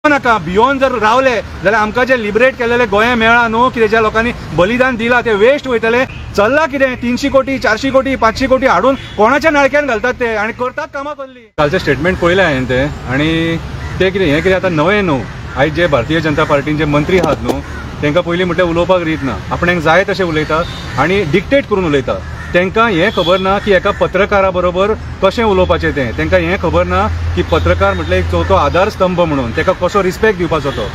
नाका, भियोन जर रावले जाल्यार आमकां जे लिबरेट केलेले गोंय मेळ्ळा न्हू, कितें ज्या लोकांनी बलिदान दिलां ते वेस्ट वयतले. चल्ला कितें 300 कोटी 400 कोटी 500 कोटी हाडून कोणाच्या नाळक्यान घालतात ते आनी करतात कामां कसली. कालचें स्टेटमेंट पळयलें हांवें तें, आनी तें कितें हें कितें आतां नवें न्हू. आयज जे भारतीय जनता पार्टीन जे मंत्री आहात न्हू तांकां पयलीं म्हटल्यार उलोवपाक रीत ना, आपणाक जाय तशें उलयता आनी डिक्टेट करून उलयता. तांकां हें खबर ना की एका पत्रकारा बरोबर कशें उलोवपाचें तें, तांकां हें खबर ना की पत्रकार म्हटल्यार एक चवथो आधारस्तंभ म्हणून ताका कसो रिस्पेक्ट दिवपाचो तो.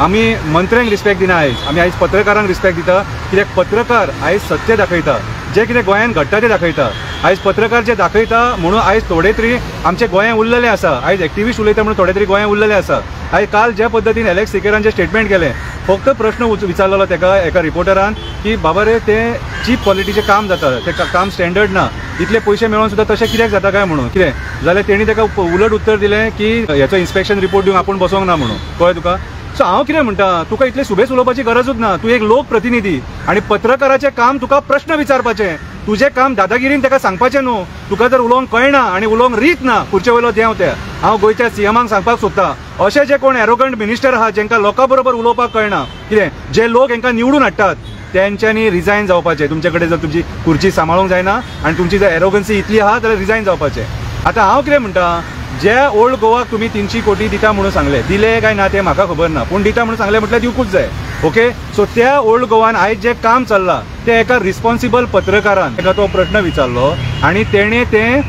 आमी मंत्र्यांक रिस्पेक्ट दिना आयज, आमी आयज पत्रकारांक रिस्पेक्ट दिता, कित्याक पत्रकार आयज सत्य दाखयता, जें कितें गोंयांत घडटा तें दाखयता. आयज पत्रकार जे दाखयता म्हणून आयज थोडे तरी आमचे गोंयांत उरलेले आसा, आयज एक्टिविस्ट उलयता म्हणून थोडे तरी गोंयांत उरलेले आसा. आयज काल ज्या पद्दतीन एलेक्स सिकेरान जे स्टेटमेंट केलें, फक्त प्रश्न विचारलेलो ताका एका रिपोर्टरान की बाबा रे तें चीप क्वॉलिटीचें काम जाता, तें काम स्टँडर्ड ना, इतले पयशे मेळोन सुद्दां तशें कित्याक जाता काय म्हणून कितें जाल्यार तेणी ताका उलट उत्तर दिलें की हेचो इन्स्पेक्शन रिपोर्ट दिवंक आपूण बसोंक ना म्हणून. कळ्ळें तुका? सो हांव कितें म्हणटा, तुका इतले सुबेज उलोवपाची गरजूच ना. तूं एक लोकप्रतिनिधी आनी पत्रकाराचें काम तुका प्रश्न विचारपाचें, तुजें काम दादागिरीन ताका सांगपाचें न्हू. तुका जर उलोवंक कळना आनी उलोवंक रीत ना खुर्चे वयलो देंव त्या. हांव गोंयच्या सीएमाक सांगपाक सोदता, अशे जे कोण एरोगंट मिनिस्टर आहा जेंकां लोकां बरोबर उलोवपाक कळना, कितें जे लोक हेंकां निवडून हाडटात तेंच्यांनी रिजायन जावपाचें. तुमचे कडेन जर तुमची खुर्ची सांबाळूंक जायना आनी तुमची जर एरोगन्सी इतली आहा जाल्यार रिजायन जावपाचें. आतां हांव कितें म्हणटा, जे ओल्ड गोवाक तुमी 300 कोटी दिता म्हणून सांगले, दिले काय ना तें म्हाका खबर ना, पूण दिता म्हणून सांगलें म्हटल्यार दिवकूच जाय. ओके, सो त्या ओल्ड गोवान आयज जें काम चल्लां तें एका रिस्पॉन्सिबल पत्रकारान ताका तो प्रश्न विचारलो आनी तेणें तें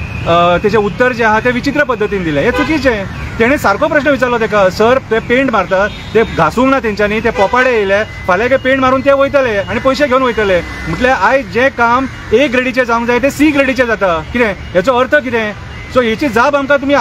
तेजें उत्तर जें आहा तें विचित्र पद्दतीन दिलें. हें चुकीचें. तेणें सारको प्रश्न विचारलो ताका, सर ते पेंट मारतात ते घासूंक ना तेंच्यांनी, ते पोपाडे येयले फाल्यां ते पेंट मारून ते वयतले आनी पयशे घेवन वयतले. म्हटल्यार आयज जें काम ए ग्रेडीचें जावंक जाय तें सी ग्रेडीचें जाता. कितें हेचो अर्थ कितें? सो हेची जाप आमकां तुमी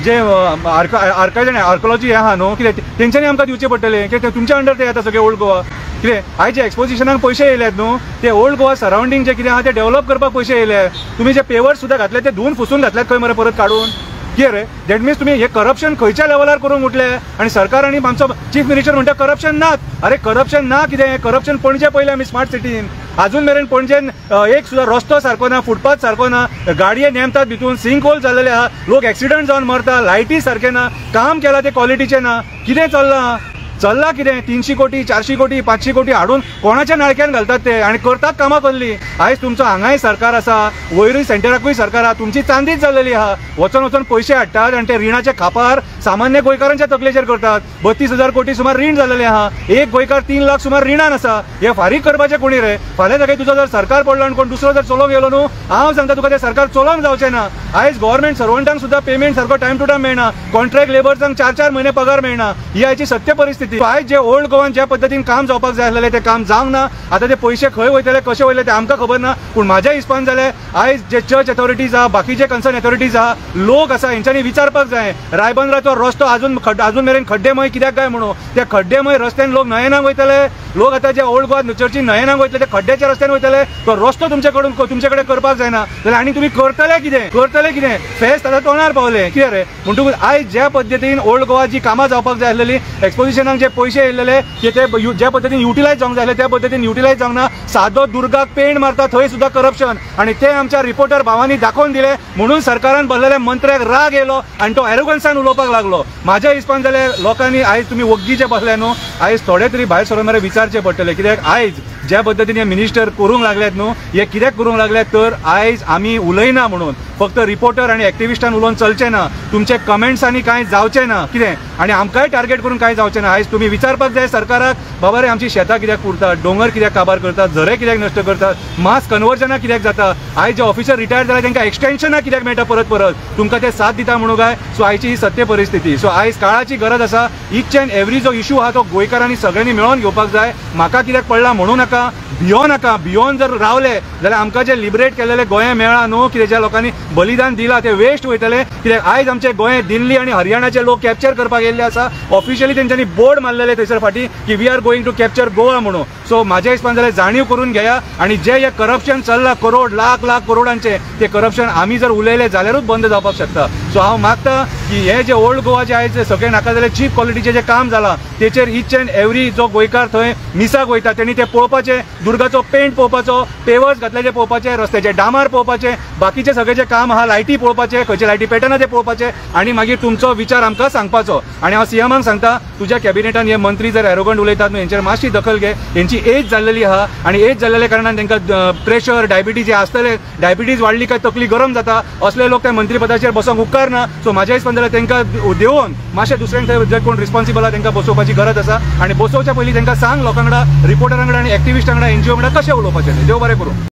जे आर्कायज आनी आर्कोलॉजी हें आहा न्हू कितें तेंच्यांनी आमकां दिवचें पडटलें, कित्याक तुमच्या अंडर ते येता सगळें ओल्ड गोवा. कितें आयज जे एक्सपोजिशनाक पयशे येयल्यात न्हू ते ओल्ड गोवा सरावंडींग जें कितें आहा तें डेव्हलप करपाक पयशे येयले. तुमी जे पेवर्स सुद्दां घातले ते धुवन फुसून घातल्यात खंय मरे परत काडून. कितें रे, that means तुमी हें करप्शन खंयच्या लेवलार करूंक उठले आनी सरकार आनी आमचो चीफ मिनिस्टर म्हणटा करप्शन नात. अरे करप्शन ना कितें? करप्शन पणजे पयलें आमी स्मार्ट सिटीन, आजून मेरेन पणजेन एक सुद्दां रस्तो सारको ना, फुटपाथ सारको ना, गाडये नेमतात भितून, सिंक होल जाल्लेले आहा, लोक एक्सिडंट जावन मरता, लायटी सारके ना, काम केलां तें क्वॉलिटीचें ना. कितें चल्लां? चल्ला कितें 300 कोटी 400 कोटी 500 कोटी हाडून कोणाच्या नाळक्यान घालतात ते आनी करतात कामां कसली. आयज तुमचो हांगाय सरकार आसा, वयरूय सेंटराकूय सरकार आहा, तुमची चांदीच जाल्लेली आहा. वचोन वचोन पयशे हाडटात आनी ते रिणाच्या खापार सामान्य गोंयकारांच्या तकलेचेर करतात. 32,000 कोटी सुमार रीण जाल्लेलें आहा, एक गोंयकार 3 लाख सुमार रिणान आसा. हे फारीक करपाचें कोणी रे? फाल्यां सकाळीं तुजो जर सरकार पडलो आनी कोण दुसरो जर चलोवंक येयलो न्हू, हांव सांगता तुका तें सरकार चलोवंक जावचें ना. आयज गव्हर्मेंट सर्वंटांक सुद्दां पेमेंट सारको टायम टू टायम मेळना, कॉन्ट्रॅक्ट लेबर्सांक 4-4 म्हयने पगार मेळना. ही आयची सत्य परिस्थिती. आयज जे ओल्ड गोवान ज्या पद्दतीन काम जावपाक जाय आसलेलें तें काम जावंक ना. आतां ते पयशे खंय वयतले कशे वयले ते आमकां खबर ना, पूण म्हाज्या हिसपान जाल्यार आयज जे चर्च अथॉरिटीज आहा, बाकीचे कन्सर्न अथॉरिटीज आहा, लोक आसा, हेंच्यांनी विचारपाक जाय. रायबंदराचो रस्तो अजून मेरेन खड्डेमय कित्याक काय म्हणून, त्या खड्डेमय रस्त्यान लोक न्हंयेनाक वयतले. लोक आतां जे ओल्ड गोवा चर्चीन न्हंयेनाक वयतले ते खड्ड्याच्या रस्त्यान वयतले. तो रस्तो तुमचे कडेन करपाक जायना जाल्यार आनी तुमी करतले कितें? करतले कितें? फेस्त आतां तोंडार पावलें कितें रे? म्हणटकूच आयज ज्या पद्दतीन ओल्ड गोवा जी कामां जावपाक जाय आसलेली, एक्सपोजिशनाक जे पयशे येयलेले ते ज्या पद्दतीन युटिलायज जावंक जाय त्या पद्दतीन युटिलायज जावंक ना. सादो दुर्गाक पेंट मारता थंय सुद्दां करप्शन, आनी ते आमच्या रिपोर्टर भावांनी दाखोवन दिले म्हणून सरकारान बसलेल्या मंत्र्याक राग येयलो आनी तो एरोगन्सान उलोवपाक लागलो. म्हाज्या हिसपान जाल्यार लोकांनी आयज तुमी वग्गी जे बसले न्हू, आयज थोडे तरी भायर सरून मरे विचारचें पडटलें, कित्याक आयज ज्या पद्दतीन हे मिनिस्टर करूंक लागल्यात न्हू, हे कित्याक करूंक लागल्यात तर आयज आमी उलयना म्हणून. फक्त रिपोर्टर आनी एक्टिविस्टान उलोवन चलचें ना, तुमचे कमेंट्सांनी कांय जावचें ना कितें, आनी आमकांय टार्गेट करून कांय जावचें ना. आयज तुमी विचारपाक जाय सरकाराक, बाबा रे आमची शेतां कित्याक पुरतात, दोंगर कित्याक काबार करतात, झरे कित्याक नश्ट करतात, मास कन्वर्जनां कित्याक जाता, आयज जे ऑफिसर रिटायर जाले तांकां एक्सटेन्शनां कित्याक मेळटा परत परत, तुमकां ते साथ दिता म्हणून काय. सो आयची ही सत्य परिस्थिती. सो आयज काळाची गरज आसा, इच अँड एवरी जो इशू आहा तो गोंयकारांनी सगळ्यांनी मेळोवन घेवपाक जाय. म्हाका कित्याक पडला म्हणू नाका, भियो नाका. भियोन जर रावले जाल्यार आमकां जे लिबरेट केलेले गोंय मेळ्ळा न्हू, कितें ज्या लोकांनी बलिदान दिलां ते वेस्ट वयतले. कित्याक आयज आमचे गोंय दिल्ली आनी हरियाणाचे लोक कॅप्चर करपाक येयल्ले आसा. ऑफिशियली तेंच्यांनी बोर्ड मारलेले थंयसर फाटीं की we are going to capture Goa म्हणून. सो म्हाज्या हिसपान जाल्यार जाणीव करून घेया आनी जे हे करप्शन चल्लां करोड लाख लाख करोडांचे ते करप्शन आमी जर उलयले जाल्यारूच बंद जावपाक शकता. सो हांव मागता की हे जे ओल्ड गोवा जे आयज सगळे नाका जाल्यार चीप क्वॉलिटीचें जें काम जालां तेचेर इच एंड एवरी जो गोंयकार थंय मिसाक वयता तेणी ते पळोवपाचें, दुर्गाचो पेंट पळोवपाचो, पेवर्स घातले ते पळोवपाचे, रस्त्याचे डामार पळोवपाचे, बाकीचे सगळे जे काम आहा लायटी पळोवपाचे, खंयचे लायटी पेटना ते पळोवपाचे आनी मागीर तुमचो विचार आमकां सांगपाचो. आनी हांव सीएमाक सांगता तुज्या कॅबिनेटान हे मंत्री जर एरोगंट उलयतात न्हू हेंचेर मातशी दखल घे. हेंची एज जाल्लेली आहा आनी एज जाल्लेल्या कारणान तांकां प्रेशर डायबिटीज हे आसतले, डायबिटीज वाडली काय तकली गरम जाता, असले लोक त्या मंत्रीपदाचेर बसोंक उपकारना. सो म्हाज्या हिसपान जाल्यार तांकां देवोवन मातशें दुसऱ्यांक थंय जे कोण रिस्पॉन्सिबल आहा तांकां बसोवपाची गरज आसा आनी बसोवच्या पयलीं तांकां सांग लोकां वांगडा, रिपोर्टरां वांगडा आनी एक्टिविस्टां वांगडा, एनजीओ वांगडा कशें उलोवपाचें. देव बरें करूं.